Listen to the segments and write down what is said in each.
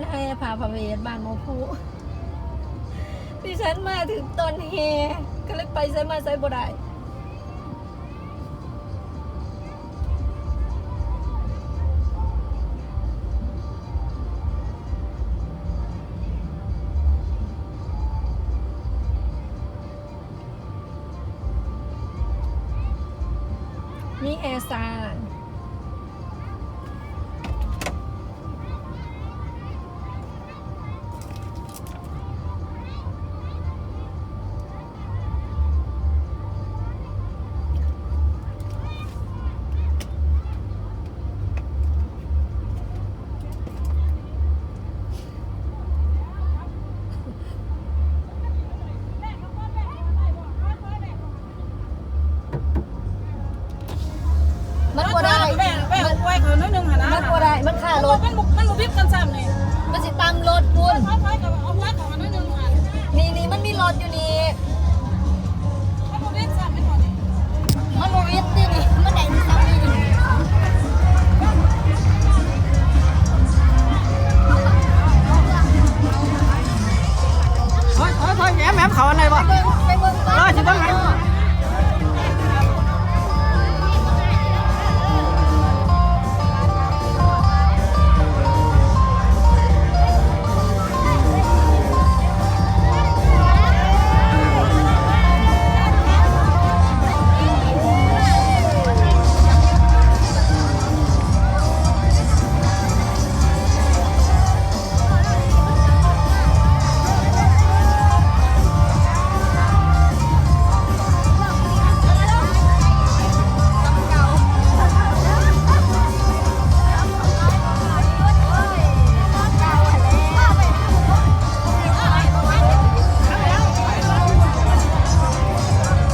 ແຫ່ຜ້າພະເວດບ້ານໝໍພູ. ດິສັນມາຖືກຕອນແຫ່ ກໍເລີຍໄປໃສມາໃສບໍ່ໄດ້. ມີແຫ່ຊ້າງ. ມັນບໍ່ໄດ້ ແບກ ແບກອອກໄວ້ເຂົາໜ້ອຍໜຶ່ງຫັ້ນນະ ມັນບໍ່ໄດ້ ມັນຄາລົດ ມັນບໍ່ ມັນບໍ່ບິດກັນຊ້ຳນີ້ ມັນຊິຕຳລົດພຸ້ນ ເອົາໄວ້ ເອົາໄວ້ເຂົາໜ້ອຍໜຶ່ງຫັ້ນ ນີ້ ນີ້ ມັນມີລົດຢູ່ນີ້ ມັນບໍ່ບິດຊ້ຳນີ້ ມັນບໍ່ບິດຕິນີ້ ມັນໄດ້ຊ້ຳນີ້. ຖອຍ ຖອຍ ຖອຍ ແຫມ ແຫມ ເຂົ້າອັນໃດບໍ່? ໄປເບິ່ງ ໄປເບິ່ງ ເອີ ຊິເບິ່ງໃຫ້.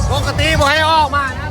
ປົກກະຕິບໍ່ໃຫ້ອອກມານະ.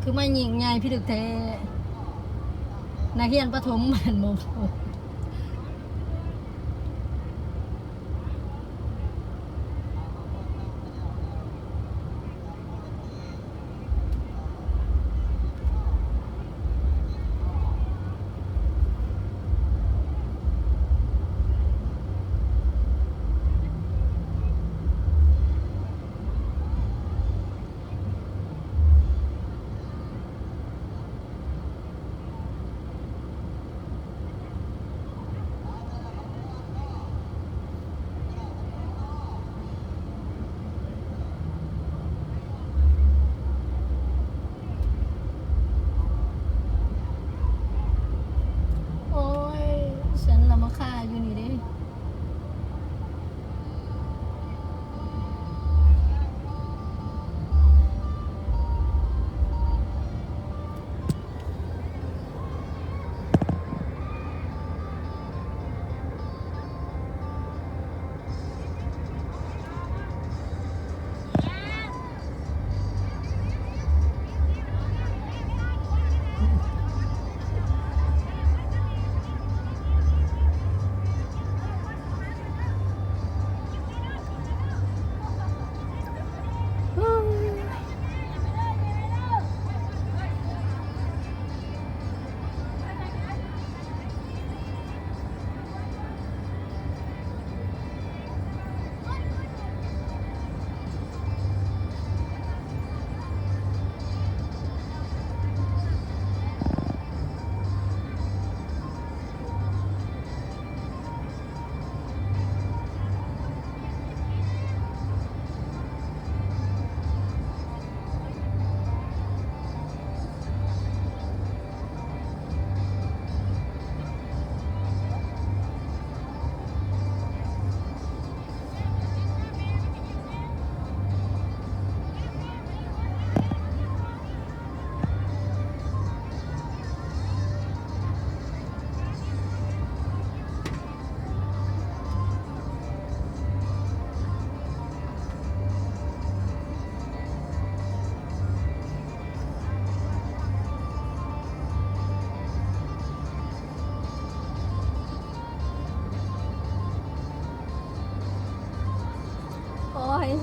ຄືມາຍິ່ງໃຫຍ່ພິລຶກແທ້ ນັກຮຽນປະຖົມບ້ານໝໍພູ. ເ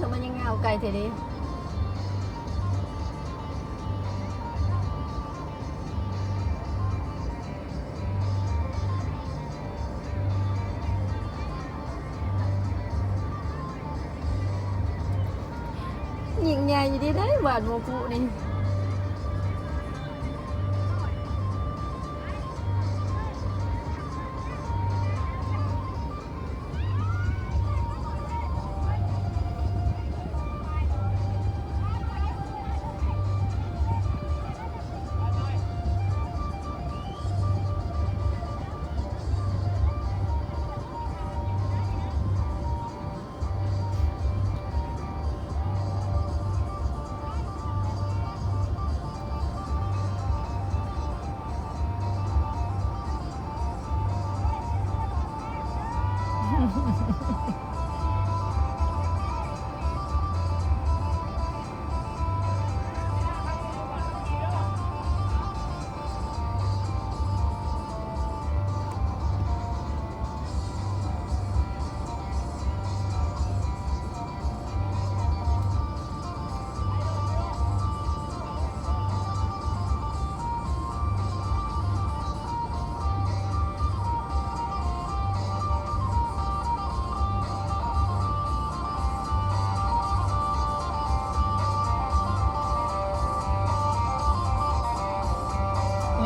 ແຕ່ມັນຍັງຍາວໄກແທ້ເດ. ຍິ່ງໃຫຍ່ຢູ່ເດ ໄດ້ ບ້ານໝໍ້ປຸນີ້.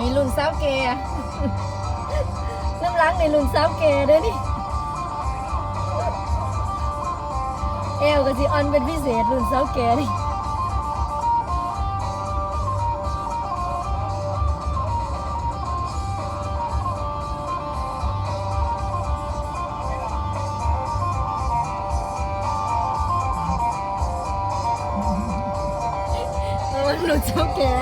ນີ້ລຸ້ນສາວແກ່ ນຳຫຼັງນີ້ລຸ້ນສາວແກ່ເດີ້ນີ້. ແອວກໍຊິອ່ອນເປັນພິເສດ ລຸ້ນສາວແກ່ນີ້. ເອີ ລຸ້ນສາວແກ່.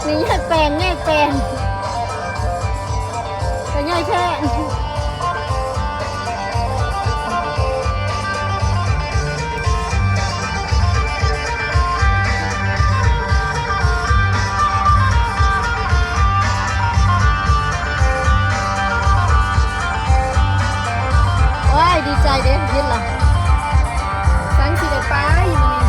ນີ້ແຍກແປງ ແຍກແປງ ກະໃຫຍ່ແທ້. ໂອ້ຍ ດີໃຈເດ້ ຍິນລະ ສັງຊິໄດ້ໄປມື້ນີ້.